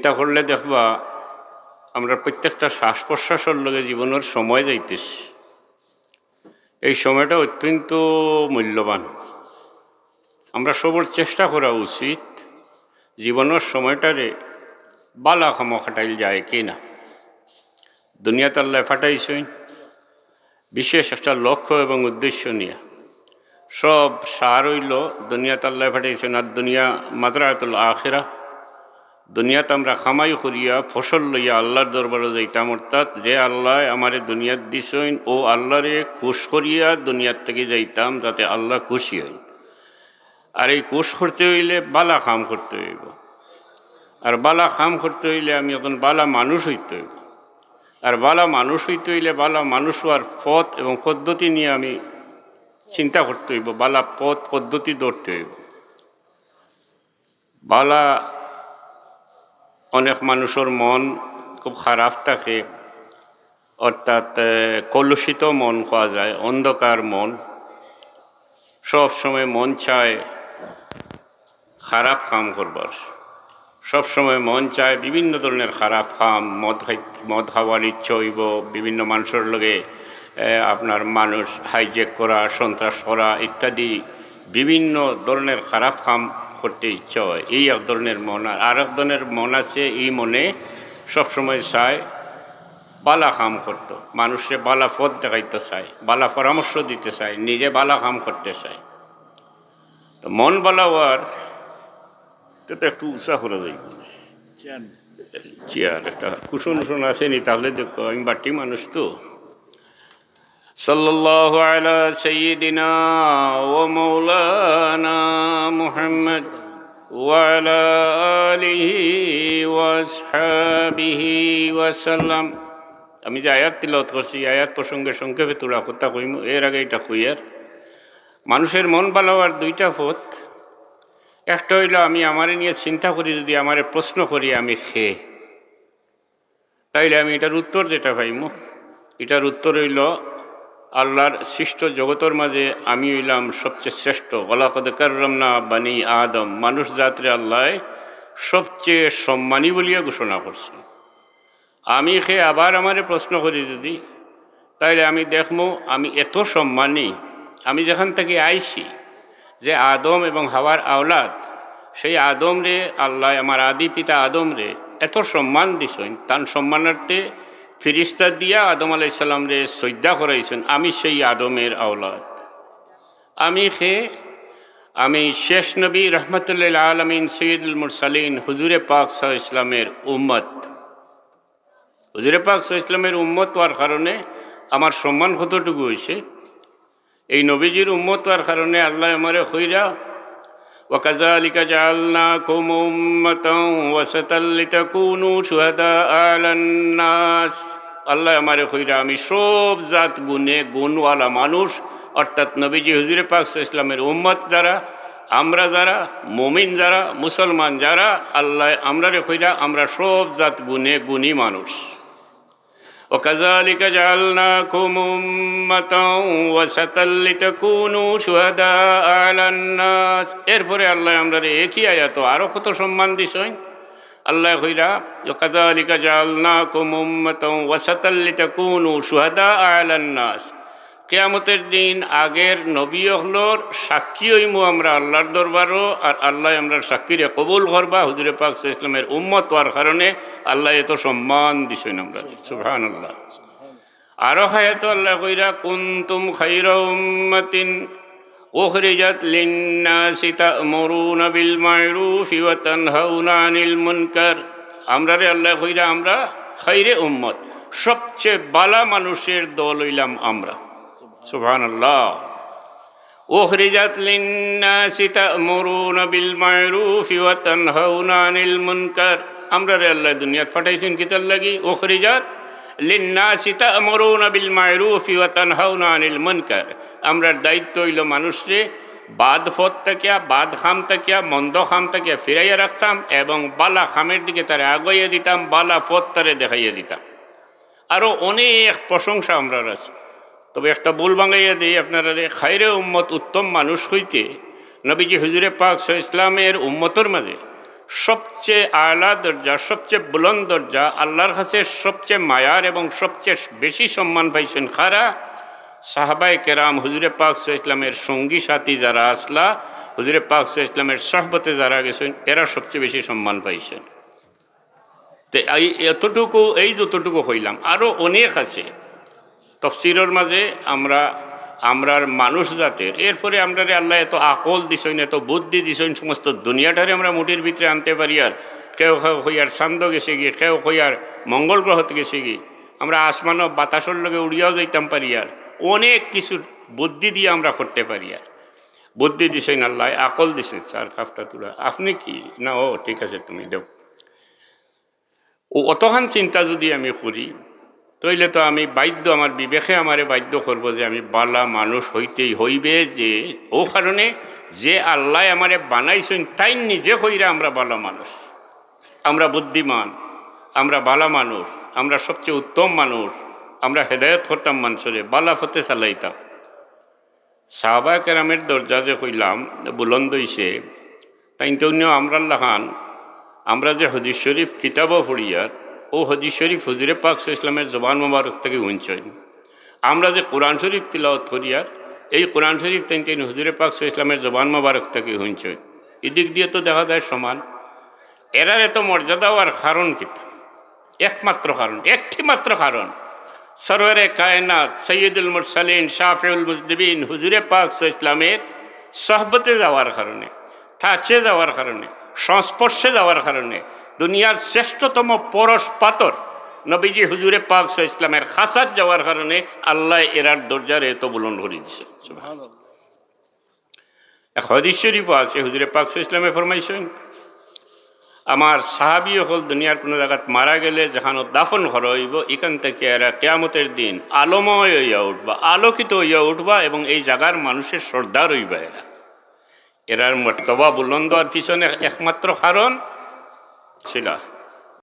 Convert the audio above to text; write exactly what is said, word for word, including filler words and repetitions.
চিন্তা করলে দেখবা, আমরা প্রত্যেকটা শ্বাস প্রশ্বাসর লগে জীবনর সময় যাইতেছে। এই সময়টা অত্যন্ত মূল্যবান। আমরা সবর চেষ্টা করা উচিত জীবনর সময়টারে বালা কামো কাটাইল যায় কি না। দুনিয়াত আল্লায় পাঠাইছইন বিশেষ একটা লক্ষ্য এবং উদ্দেশ্য নিয়া। সব সার অইল দুনিয়াত আল্লায় পাঠাইছইন, আর দুনিয়া মাজরাতুল আখিরা। দুনিয়াত আমরা কামাই করিয়া ফসল লইয়া আল্লার দরবারো যাইতাম, অর্থাৎ যে আল্লায় আমারে দুনিয়াত দিছইন, অউ আল্লারে খুশ করিয়া দুনিয়াত থাকি যাইতাম, যাতে আল্লা খুশি অইন। আর এই খুশ করতে অইলে বালা কাম করতে অইবো, আর বালা কাম করতে অইলে আমি একজন বালা মানুষ অইতে অইবো, আর বালা মানুষ অইতে অইলে বালা মানুষ অওয়ার পথ এবং পদ্ধতি নিয়া আমি চিন্তা করতে অইবো, বালা পথ পদ্ধতি ধরতে অইবো। বালা, অনেক মানুষর মন খুব খারাপ থাকে, অর্থাৎ, এ, কলুষিত মন কওয়া যায়, অন্ধকার মন। সব সময় মন চায় খারাপ কাম করবার, সব সময় মন চায় বিভিন্ন ধরনের খারাপ কাম, মদ খাই-, মদ খাওয়ার ইচ্ছা অইবো, বিভিন্ন মানুষর লগে, এ, আপনার মানুষ হাইজ্যাক করা, সন্ত্রাস করা ইত্যাদি বিভিন্ন ধরনের খারাপ কাম করতে ইচ্ছা অয়। এই এক ধরনের মন। আর আরেক ধরনের মন আছে, এই মনে সবসময় চায় বালা কাম করতো, মানুষরে বালা পথ দেখাইতে চায়, বালা পরামর্শ দিতে চায়, নিজে বালা কাম করতে চায়। তো মন বালা অওয়ার, এটা তো একটু উঁচা করা যাইবো। চেয়ার। চেয়ার, একটা কুশন উশন আছে নি, তাহলে দেখো, আমি বাটি মানুষ তো। সাল্লাল্লাহু আলা সাইয়্যিদিনা ওয়া মাওলানা মুহাম্মদ ওয়া আলা আলিহি ওয়া আসহাবিহি ওয়া সাল্লাম। আমি যে আয়াত তিলাওয়াত করছি, এই আয়াত প্রসঙ্গে সংক্ষেপে থুড়া কথা কইমু। এর আগে এটা কইয়ার, মানুষের মন বালা অওয়ার দুইটা পথ। একটা অইলো, আমি আমারে নিয়া চিন্তা করি, যদি আমারে প্রশ্ন করি আমি কে, তাইলে আমি এটার উত্তর যেটা পাইমু, এটার উত্তর অইলো, আল্লার সৃষ্ট জগতর মাঝে আমি অইলাম সবচেয়ে শ্রেষ্ঠ। ওয়ালাকাদ কাররামনা বানি আদম, মানুষ জাতরে আল্লায় সবচেয়ে সম্মানী বলিয়া ঘোষণা করছে। আমি কে, আবার আমারে প্রশ্ন করি যদি, তাইলে আমি দেখমু আমি এত সম্মানী, আমি যেখান থাকি আইছি, যে আদম এবং হাওয়ার আওলাদ, সেই আদমরে আল্লায়, আমার আদি পিতা আদমরে এত সম্মান দিছইন, তান সম্মানার্থে ফিরিস্তা দিয়া আদম আলাইহিস সালামরে সইজদা করাইছইন। আমি সেই আদমের আওলাদ। আমি কে? আমি শেষ নবী রহমতুল্লিল আলামিন সৈয়দুল মুরসালিন হুজুরে পাক সাল্লাল্লাহু আলাইহি ওয়াসাল্লামের উম্মত। হুজুরে পাক সাল্লাল্লাহু আলাইহি ওয়াসাল্লামের উম্মত অওয়ার কারণে আমার সম্মান কতটুকু অইছে? এই নবীজির উম্মত অওয়ার কারণে আল্লায় আমারে কইরা, "ওয়া কাযালিকা জাআলনাকুম উম্মাতাও ওয়াসাতাল লিতাকুনু শুহাদা আলান নাস।" আল্লায় আমারে কইরা, আমি সব জাত গুণে গুণওয়ালা মানুষ, অর্থাৎ নবীজি হুজুরে পাক সাল্লাল্লাহু আলাইহি ওয়াসাল্লামের উম্মত যারা, আমরা যারা, মুমিন যারা, মুসলমান যারা, আল্লায় আমরারে কইরা, আমরা সব জাত গুণে গুণী মানুষ। "ওয়া কাযালিকা জাআলনাকুম উম্মাতাও ওয়াসাতাল লিতাকুনু শুহাদা আলান নাস।" এরপরে আল্লায় আমরারে একই আয়াতো আরো কত সম্মান দিছইন। আল্লায় কইরা, "ওয়া কাযালিকা জাআলনাকুম উম্মাতাও ওয়াসাতাল লিতাকুনু শুহাদা আলান নাস।" কিয়ামতের দিন আগের নবী অকলর সাক্ষী অইমু আমরা আল্লার দরবারো, আর আল্লায় আমরার সাক্ষীরে কবুল করবা, হুজুরে পাক সাল্লাল্লাহু আলাইহি ওয়াসাল্লামের উম্মত অওয়ার কারণে আল্লায় এত সম্মান দিছইন আমরারে। সুবহানাল্লাহ। আরো আয়াতো আল্লায় কইরা, "কুনতুম খায়রা উম্মাতিন উখরিজাত লিন্নাসি তা'মুরুনা বিল মা'রুফি ওয়া তানহাউনা আনিল মুনকার।" আমরারে আল্লায় কইরা, আমরা খাইরে উম্মত, সবচেয়ে বালা মানুষের দল অইলাম আমরা। সুবহানাল্লাহ। "উখরিজাত লিন্নাসি তা'মুরুনা বিল মা'রুফি ওয়া তানহাউনা আনিল মুনকার।" আমরারে আল্লায় দুনিয়াত পাঠাইছইন কিতার লাগি? "উখরিজাত লিন্নাসি তা'মুরুনা বিল মা'রুফি ওয়া তানহাউনা আনিল মুনকার।" আমরার দায়িত্ব অইলো মানুষরে বাদ পথ থাকিয়া, বাদ কাম থাকিয়া, মন্দ কাম থাকিয়া ফিরাইয়া রাখতাম এবং বালা কামের দিকে তারে আগাইয়া দিতাম, বালা পথ তারে দেখাইয়া দিতাম। আরো অনেক প্রশংসা আমরার আছে। তবে একটা ভুল ভাঙাইয়া দেই আপনারারে, খাইরে উম্মত, উত্তম মানুষ কইতে নবীজি হুজুরে পাক সাল্লাল্লাহু আলাইহি ওয়াসাল্লামের উম্মতর মাঝে সবচেয়ে আলা দরজা, সবচেয়ে বুলন্দ দরজা, আল্লাহর কাছে সবচেয়ে মায়ার এবং সবচেয়ে বেশি সম্মান পাইছইন কারা? সাহাবায়ে কেরাম, হুজুরে পাক সাল্লাল্লাহু আলাইহি ওয়াসাল্লামের সঙ্গী সাথী যারা আছলা, হুজুরে পাক সাল্লাল্লাহু আলাইহি ওয়াসাল্লামের সহবতে যারা গেছইন, এরা সবচেয়ে বেশি সম্মান পাইছইন। তে এই এতটুকু, এই যতটুকু কইলাম, আরও অনেক আছে। তফসিরর মাঝে আমরা, আমরার মানুষ জাতের, এরপরে আমরারে আল্লায় এত আকল দিছইন, এত বুদ্ধি দিছইন, সমস্ত দুনিয়াটারে আমরা মুঠির ভিতরে আনতে পারিয়ার। কেউ কেউ কইয়ার চান্দো গেছেগি, কেউ কইয়ার মঙ্গল গ্রহত গেছেগি, আমরা আসমানো বাতাসর লগে উড়িয়াও যাইতাম পারিয়ার। অনেক কিছু বুদ্ধি দিয়া আমরা করতে পারিয়ার। বুদ্ধি দিছইন আল্লায়, আকল দিছইন। স্যার, কাপটা তুলা, আপনে কি? না, ও ঠিক আছে, তুমি দেও। ও অতখান চিন্তা যুদি আমি করি, তইলে তো আমি বাধ্য, আমার বিবেকে আমারে বাধ্য করবো যে আমি বালা মানুষ হইতেই হইবে, যে ও কারণে যে আল্লায় আমারে বানাইছইন, তাইন নিজে কইরা আমরা বালা মানুষ, আমরা বুদ্ধিমান, আমরা বালা মানুষ, আমরা সবচেয়ে উত্তম মানুষ, আমরা হেদায়েত করতাম মানষরে, বালা পথে চালাইতাম। সাহাবায়ে কেরামের দরজা যে কইলাম বুলন্দ অইছে, তাইন তো অইন্য আমরার লাখান, আমরা যে হাদিস শরীফ কিতাবো পড়িয়ার, অউ হাদিস শরীফ হুজুরে পাক সাল্লাল্লাহু আলাইহি ওয়াসাল্লামের জবান মোবারক থাকি হুনছইন। আমরা যে কোরআন শরীফ তিলাওয়াত করিয়ার, এই কোরআন শরীফ তাইন তাইন হুজুরে পাক সাল্লাল্লাহু আলাইহি ওয়াসাল্লামের জবান মোবারক থাকি হুনছইন। ইদিক দিয়া তো দেখা যায় সমান। এরার এত মর্যাদা অওয়ার কারণ কিতা? একমাত্র কারণ, একটি মাত্র কারণ, সরওয়ারে কায়নাত, সৈয়দুল মুরসালিন, শাফিউল মুজনিবিন, হুজুরে পাক সাল্লাল্লাহু আলাইহি ওয়াসাল্লামের সহবতে যাওয়ার কারণে, টাচে যাওয়ার কারণে, সংস্পর্শে যাওয়ার কারণে, দুনিয়ার শ্রেষ্ঠতম পরশ পাথর নবীজি হুজুরে পাক সাল্লাল্লাহু আলাইহি ওয়াসাল্লামের খাসাত যাওয়ার কারণে আল্লায় এরার দরজারে এত বুলন্দ করি দিছে। সুবহানাল্লাহ। এক হাদিস শরীফো আছে, হুজুরে পাক সাল্লাল্লাহু আলাইহি ওয়াসাল্লামে ফরমাইছইন, আমার সাহাবী অকল দুনিয়ার কুনু জাগাত মারা গেলে যেখানো দাফন করা অইবো, ইখান থাকি এরা কিয়ামতের দিন আলোময় অইয়া উঠবা, আলোকিত অইয়া উঠবা এবং এই জাগার মানুষের সর্দার অইবা এরা। এরার মর্তবা বুলন্দ অওয়ার পিছনে একমাত্র কারণ ছিল